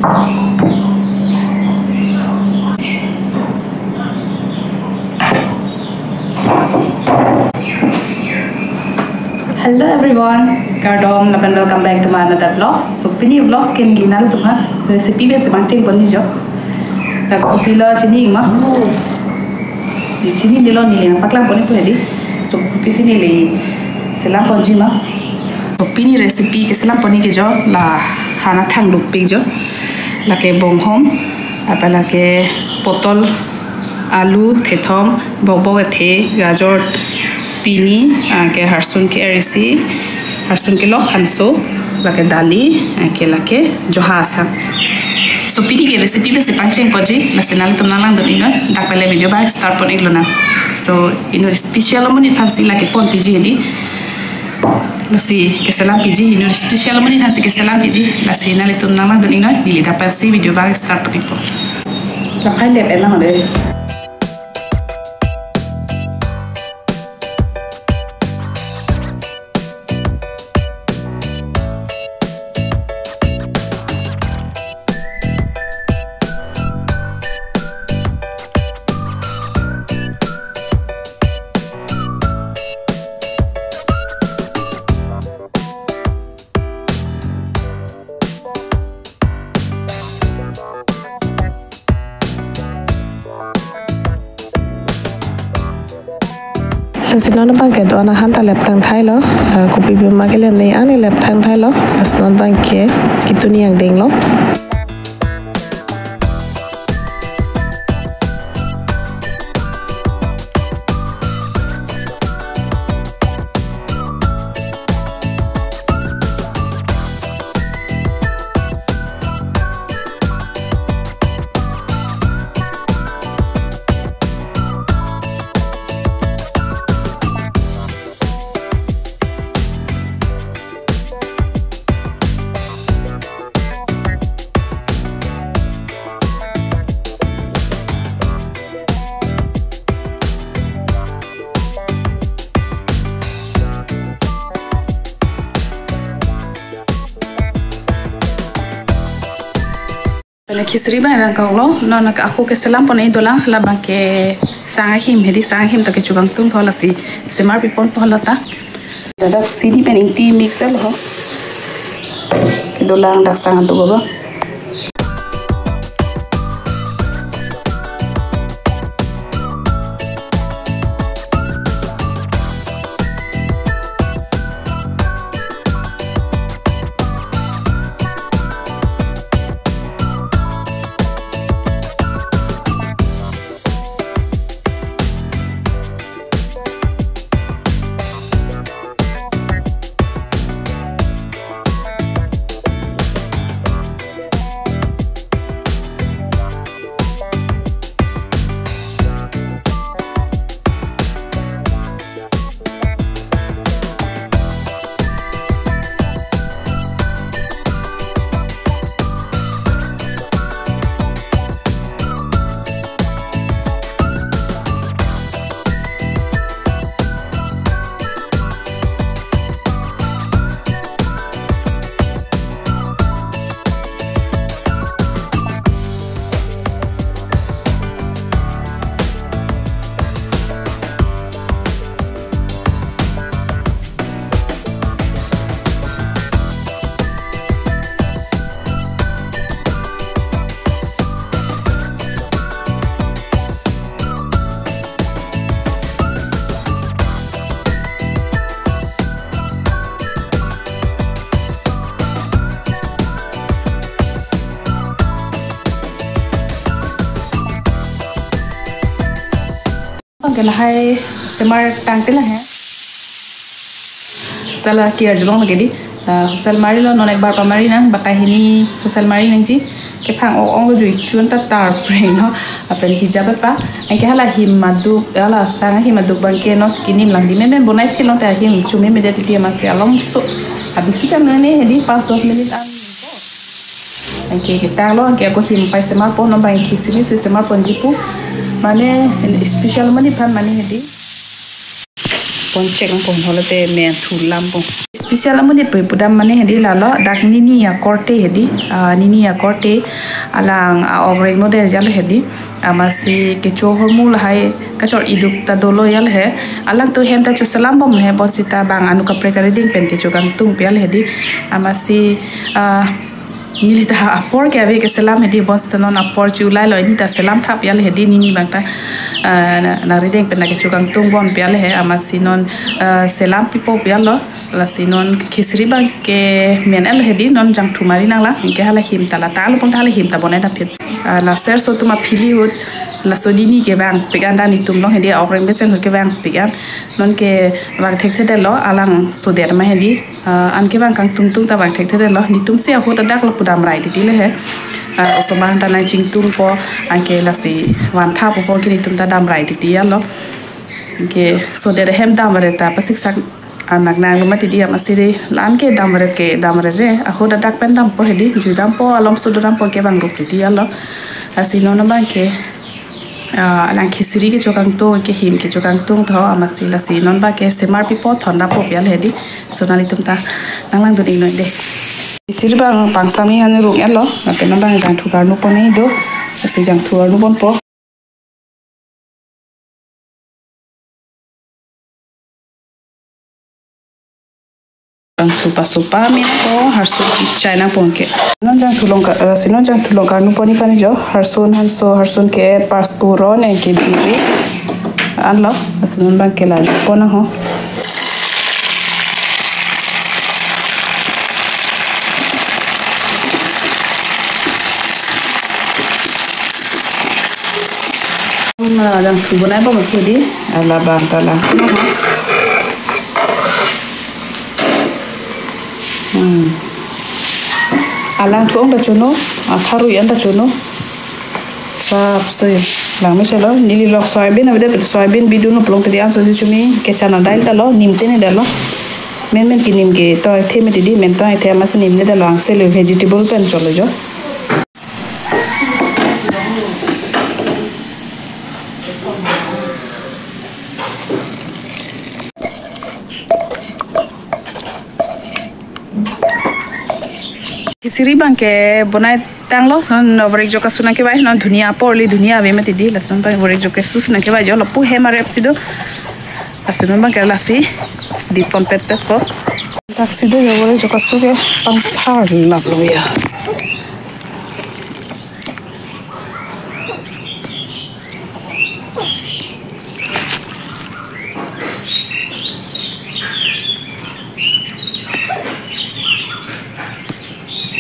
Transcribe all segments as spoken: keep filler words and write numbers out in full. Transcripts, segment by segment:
Hello everyone, kardom lapen welcome back to my another vlog. So pini vlog ke neli nanglitum aphan recipe pensi pangcheng ponji jo. Lapu kopilo chini ma. Chini nilo neli nangpaklang ponji pu hedi. So pisi neli selam ponji ma. So pini recipe keselam ponji ke jo la han athang dukpik jo. Lake bonghom, apa lake potol, alu, thethom, bokbok ethe, gajor, pini, ah, ke harsun ke erisi, harsun kelok hanso, lake dali, ah, ke lake joha asang. So pini ke recipe pensi pangcheng ponji, lasi nanglitum nanglangdun iknoi, dak pele video abang start pon iklonang. So inut special amonit aphansi lake pon piji hedi. Lasi keselam piji, inut special amonit aphansi keselam piji, lasi nanglitum nanglangdun iknoi, neli dak pensi video abang start pon ikpo. Laphai lep elang de. Lasi non abang ke do-an ahan ta lep tangthailo. Eh, kopi bima kelem ne ani lep tangthailo. Lasi non abang ke kituni angdenglo. Pele khichdi abang nangkoklo, non ke ako keselam pon dolang, labang ke sang ahim hedi, sang ahim ta kechokangtung tho, lasi semar pipon tho lata. Ladak sini pen ingti mix lo ho. Kedolang dak sang tu baba. Oke, lahai semar tangte lahai. Sala kiar julong lagi di. Ah, whistle marilo, non ekbar pamari nang, bakai hini whistle mari nangji. Kephang o ong lo jui chun ta tar preng no. Lapen hijab pa. Anke hala him aduk, hala sang ahim aduk abang ke non skin him lang di. Meme bonai philong ta him chumi mede titi amatsi along so. Abisi kan ne hedi pas dos minit an. Anke ketanglo, anke ako him pai semar pon, non abang ke sini si semar ponji pu. Mane special amonit aphan mane hedi. Pon chek lang pon holo te men thulam pon. Special amonit pu pudam mane hedi lalo dak nini akorte hedi, ah, nini akorte alang, ah, ogreng no de jalo hedi. Amatsi kecho hormu lahai kachor iduk ta dolo jalo he. Alangtum hem ta choselam bom he bonsita bang anu kaprek arideng pen kecho kangtung pi jalo hedi. Amatsi, ah, neli ta apor ke ave keselam hedi bonsita non apor chulai lo neli ta selam thap jalo hedi nini bang ta, ah, na, na rideng pen na kecho kangtung bom pi jalo he amatsi non, ah, selam pipo pi jalo. Lasi non khichdi bang ke men el hedi non jangthu mari nanglang ke hala him ta la ta lo pon ta hala him ta bonai ta phit. Ah, la ser so tuma phili hut laso nini ke bang pik an dan itum long hedi ogreng besen hut ke bang pik an non ke bang thekthedetlo alang sodet ma hedi. Ah, an ke bang kangtung tung ta bang thekthedetlo. Nitum si ahut adak lo pudam rai titi le he. Ah, oso bang ta nang chingtung po, anke lasi van tha po po ke nitum ta dam rai titi jalo. Anke sodet hem dam rai ta pasiksak anak nang lo mati di amatsi de la an ke dam rai ke dam rai re. Ahut adak pen dam po hedi, jui dam po, alom sudo dam po ke bang rup titi jalo. Lasi non bang ke, ah, alang khichdi kecho kangtung ke him kecho kangtung tho amatsi lasi non bang ke semar pipo thon dam po pi jalo hedi. So nanglitum ta nanglang dun ik noi de. Khichdi bang pangsam ni han rung etlo, lapen non bang jangthu karnu pon ni do. Lasi jangthu karnu pon po. Bang supa supa min po harsun chai nang pon ke. Non jangthu long ka, eh, si non jangthu long karnu pon ni pani jo. Harsun hanso harsun ke pas puron anke biwi. Anlo, lasi non bang ke la pon ho. Mama jangthu bonai bom hedi, ala bang ta lang. Hmm. Alang thu-ong ta chono, atharu an ta chono. Sap soi lang me chelo, neli lok soybean avedet, soybean bidun uplong tadi an so chumi ke chana dail ta lo, nim te ne da lo. Men men ke nim ke toithe me tidi, men toithe amatsi nim ne da lo, angse le vegetable pen cholo jo. Khichdi bang ke bonai tanglo, non obrek jo kasu nang kevai, non dhuniya apor le dhuniya ave mati di, lason bang obrek jo kasu nang kevai jo lapu hem arep si do. Lason bang ke lasi di pon pet pet ko. Dak si do jo obrek jo kasu ke pangthar lap lo ya.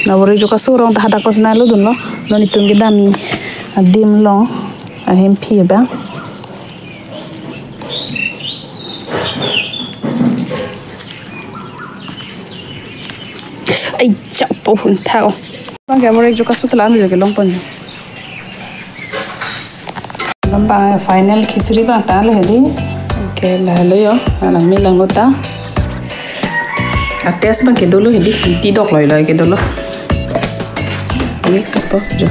Na obrek jo kasu rong ta hadak pas na lo dun lo. Non itum kedam adim long ahem phi ba. Ai chapo hun thao. Bang ke obrek jo kasu ta la-an jo ke long pon jo. Bang final khichdi bang ta le hedi. Oke, la lo jo, alang me lang lo ta. A taste bang ke dolo hedi, ti dok loi loi ke dolo. Mix up jo.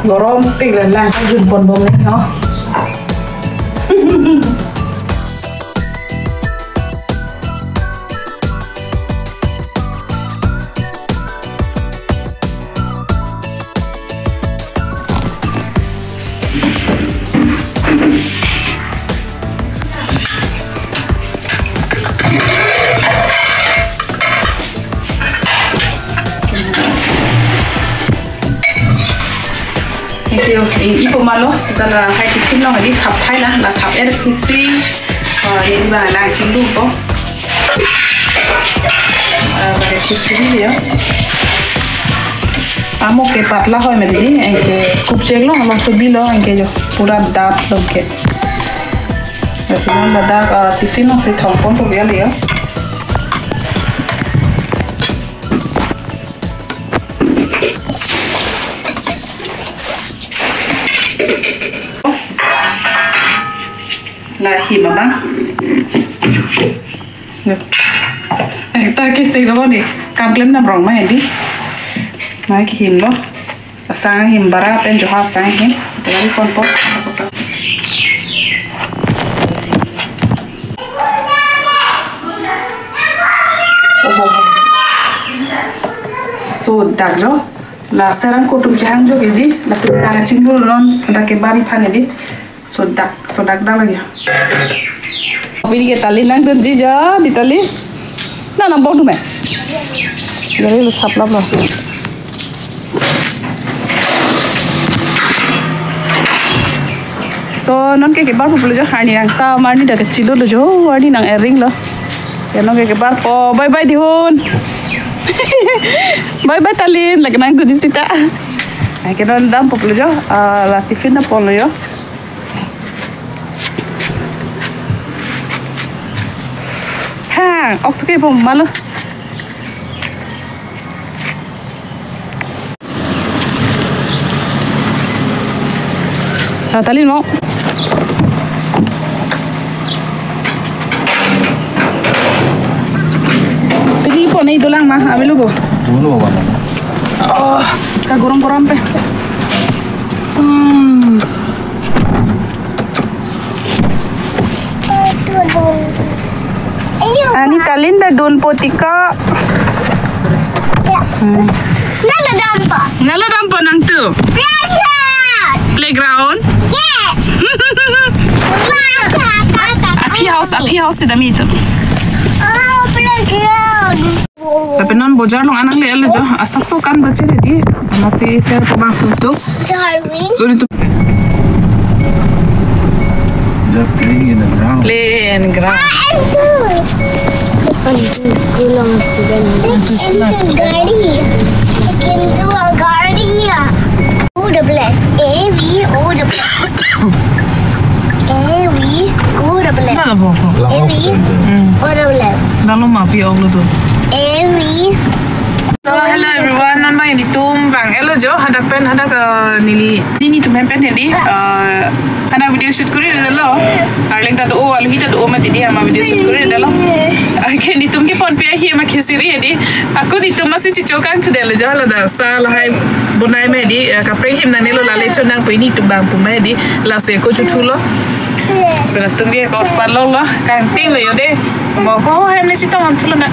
Gorom pik le lang jun pon bom ni ho. Thank you. Ing ipo malo, seta lahai tiffin along hedi thap thai la, la thap er pisi. Oh, ini ba lang chingdu po. Ah, ba pisi dia. Amo ke patla hoi mati di, anke kupchek lo, along so bilo, anke jo pura dat lo ke. Lasi non ladak, ah, tiffin along si thongpon po biya liya. La him abang. Eh, ta ke se ko ni kam klem dam rong ma hedi. Ma ke him lo. Asang him bara pen jo ha asang him. Tadi kon po. Oho. So dak jo. La serang kotum chehang jo ke di. La tu tang chinglu non. Dak ke bari phan di. Sodak, sodak dang lagi. Pini ke Talin nangdunji jo, di Talin. Na nang bong tu me. Dari lu sap lap lo. So, non ke kebar pulo jo, arni nang sa, arni dak kecil lo jo, arni nang ering lo. Ya non ke kebar po, bye bye Dihun. Bye bye Talin, lagi nangdunji seta. Ai ke non dam pulo jo, ah, la tiffin na pon lo jo. Ha, ok tu ke bom malo. Ah, Talin mo. Sini po nai dolang ma, ambil lu bo. Dulu apa? Oh, ka gorong gorong pe. Hmm. Arni Talin ta dun po tiko. Ya. Hmm. Nalo dampo. Nalo dampo nang tu. Playground. Playground? Yes. Aphi house, aphi house sida mi tu. Oh, playground. Tapi non bojar along anang le el jo, asap so kan baca di, masih share ko bang suntuk. Darwin. So, itu. They're playing in the ground. Play in ground. Ah, and two. School along student. Into gari. Into a gari. O double S. A V O double S. A V O double S. Nalo bo ko. A V O double S. Nalo ma pi ok lo tu. A V. So, hello everyone, non bang ilitum bang el jo, hadak pen, hadak, eh, neli, nelitum hem pen hedi, eh, hadak video shoot kori dolo, arleng ta do, aluhi ta do, mati di ama video shoot kori dolo. Anke nelitum ke pon pi ahi ama khesiri hedi, ako nelitum masih chichokang chu dolo jo, ladak sa lahai bonai ma hedi, eh, kaprek him nang nelo lale chonang pu nelitum bang pu ma hedi, lasi ako chu thulo. Pura tum ke ko parlo lo, kangting lo jo de, mo ko hem ne chitong am thulo na.